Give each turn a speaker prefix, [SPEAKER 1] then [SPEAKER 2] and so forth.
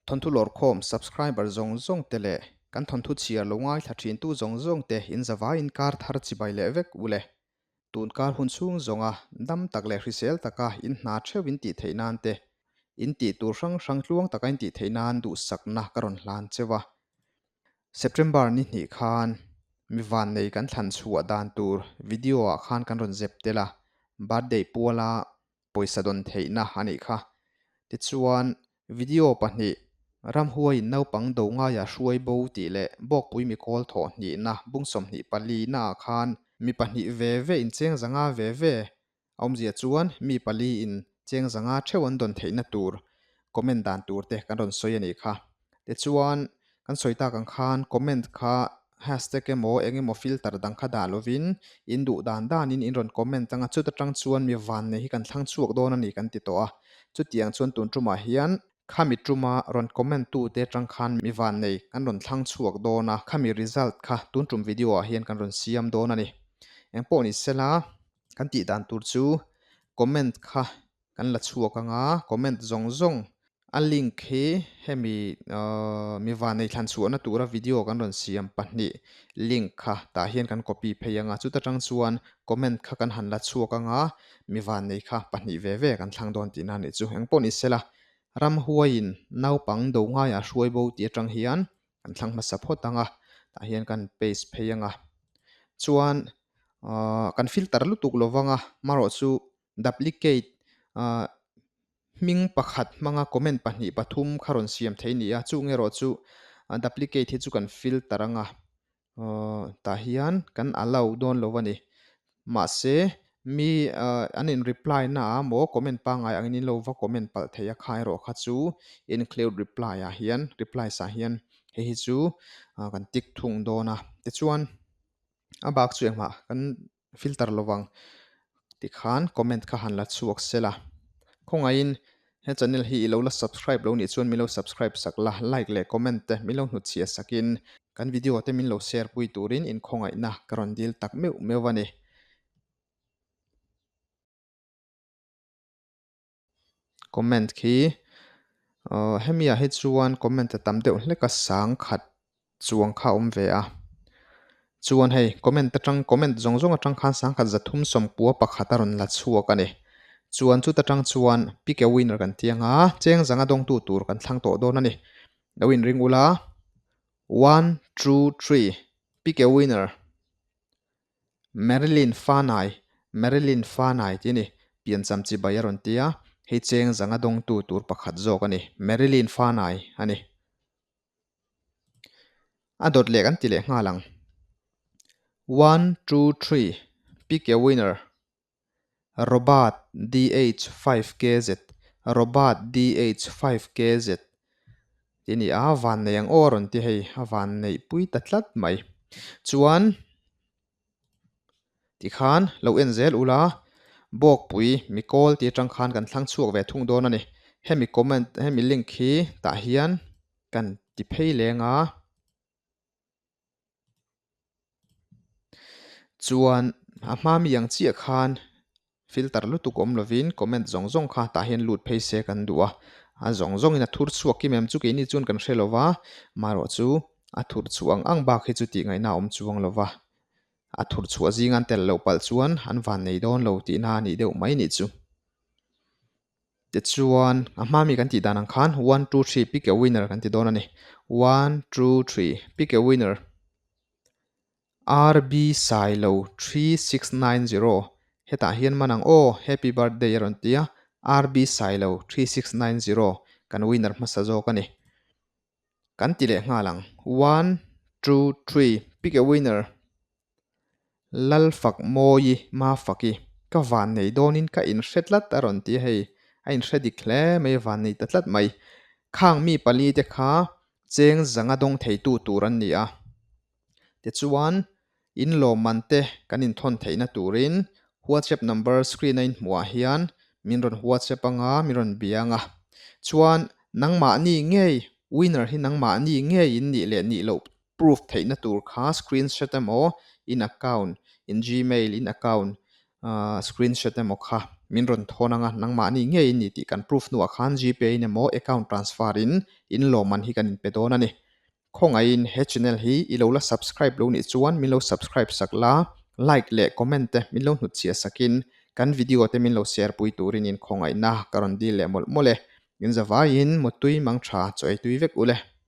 [SPEAKER 1] Thawnthu lawrkhawm subscriber zawng zawng te leh kan thawnthu chhiar lo ngaithla thintu zawng zawng te in zavaiin kar thar chibai leh vek u le. Tun kar hun chhung zawnga dam tak leh hrisel taka in hna theuh in tih theih nan te, in tih tur hrang hrang tluang taka in tih theih nan duhsakna ka rawn hlan cheu a. September ni hnih khan mi vannei kan thlan chhuah dan tur video ah khan kan rawn zep tel a, birthday puala pawisa dawn theihna a nih kha. Tichuan, video pahnih, Ramhuaiin naupang do ngaia hruai bo tih leh Bawkpui mikawl thawh hnihna bung 24 naah khan mi pahnih ve ve in cheng zanga ve ve a awmzia chuan mi pali in cheng zanga theuh an dawn theihna tur comment dan tur te kan rawn sawi a nih kha. Tichuan, kan sawi tak ang khan comment kha hashtag emaw eng emaw filter dang kha dah lovin in duh dan danin in rawn comment anga chuta tang chuan mi vannei hi kan thlang chhuak dawn a ni kan ti tawh a. Chutiang chuan tun tumah hian khami tuma rawn comment tute atang khan mi vannei kan rawn thlang chhuak dawn a, khami result kha tun tum video ah hian kan rawn siam dawn a ni. Engpawh ni sela kan tih dan tur chu comment kha Kan la chhuak anga comment zawng zawng a link hi hemi mi vanei thlan chhuahna tura video kan rawn siam pahnih link kha tah hian kan copy phei anga chuta tang chuan comment kha kan han la chhuak anga mi vanei kha pahnih ve ve kan thlang dawn tihna a nih chu. Engpawh ni sela ramhuaiin naupang do ngaiah hruai bo tih atang hian kan thlang hmasa phawt anga tah hian kan paste phei anga chuan kan filter lutuk lovanga marawh chu Duplicate ah hming pakhat hmanga comment pahnih pathum kha rawn siam thei a ni a, chung erawh chu duplicate hi chu kan filter anga aw tah hian kan allow dawn lo a ni. Mahse mi ah an in reply na ah maw comment pangngai angin in lo va comment palh thei a kha erawh kha chu include reply ah hian replies ah hian hei hi chu kan tick thung dawn a tichuan a bak chu engmah kan filter lovang tikhan comment kha han la chhuak sel a khawngaihin he channel hi ilo la subscribe lo nih chuan min lo subscribe sak la like leh comment te min lo hnutchhiah sakin kan video te min lo share pui turin in khawngaihna ka rawn dil tak meuh meuh a ni. Comment khi aw hemi ah hi chuan comment a tam deuh hlek a sang khat chuang kha a awm ve a chuan hei comment atang comment zawng zawng atang khan sang khat zathum sawmpua pakhat a rawn la chhuak a ni chuan chuta tang chuan pick a winner kan ti ang a cheng zanga dawngtu tur kan thlang tawh dawn a ni lo inring ula one two three pick a winner. Marilyn Fanai, Marilyn Fanai tih a ni, piancham chibai a rawn ti a, hei cheng zanga dawngtu tur pakhat zawk a ni, Marilyn Fanai a ni. A dawt leh kan ti leh nghal ang. One, two, three, pick a winner. Robert DH5KZ, Robert DH5KZ tih a ni a, van nei ang aw a rawn ti hei, a van neih pui ta tlat mai. Chuan tikhan lo en zel ula, Bawkpui mikawl tih atang khan kan thlang chhuak ve thung dawn a ni. Hemi comment, hemi link hi tah hian kan ti phei leng a. Chuan a hma mi ang chiah khan filter lutuk awm lovin comment zawng zawng kha tah hian lut phei se kan duh a, a zawng zawngin a thur chhuak kim em chu keini chuan kan hre lova, marawh chu a thur chhuah ang ang bak hi chu tih ngaihna a awm chuang lova, a thur chhuah zinga an tel loh palh chuan an van nei dawn lo tihna a nih deuh mai nih chu. Tichuan a hma mi kan tih dan ang khan one two three pick a winner kan ti dawn a ni. One two three pick a winner RB Sailo 3690 hetah hian man ang aw happy birthday a rawn ti a RB Sailo 3690 kan winner hmasa zawk a ni. Kan ti leh nghal ang one two three pick a winner Lalfak Mawi Mafaki ka van nei dawnin ka inhre tlat a rawn ti a hei a inhre dik hle mai a van nei ta tlat mai. Khang mi pali te kha cheng zanga dawng theitu tur an ni a. Tichuan in lawmman te kan inthawn theihna turin WhatsApp number screen a inhmuh ah hian min rawn WhatsApp anga min rawn bia anga. Chuan nangmahni ngei winner hi nangmahni ngei in nih leh nih loh proof theihna tur kha screenshot emaw in account in gmail in account screenshot emaw kha Min rawn thawn anga nangmahni ngei in ni tih kan proof hnuah khan Gpay in emaw account transfer in in lawmman hi kan inpe dawn a ni. Khawngaihin he channel hi i lo la subscribe lo nih chuan min lo subscribe sak la, like leh comment te min lo hnutchhiah sakin kan video te min lo share pui turin in khawngaihna ka rawn dil leh mawlh mawlh e. In zavaiin mutui mang tha chaw ei tui vek u le.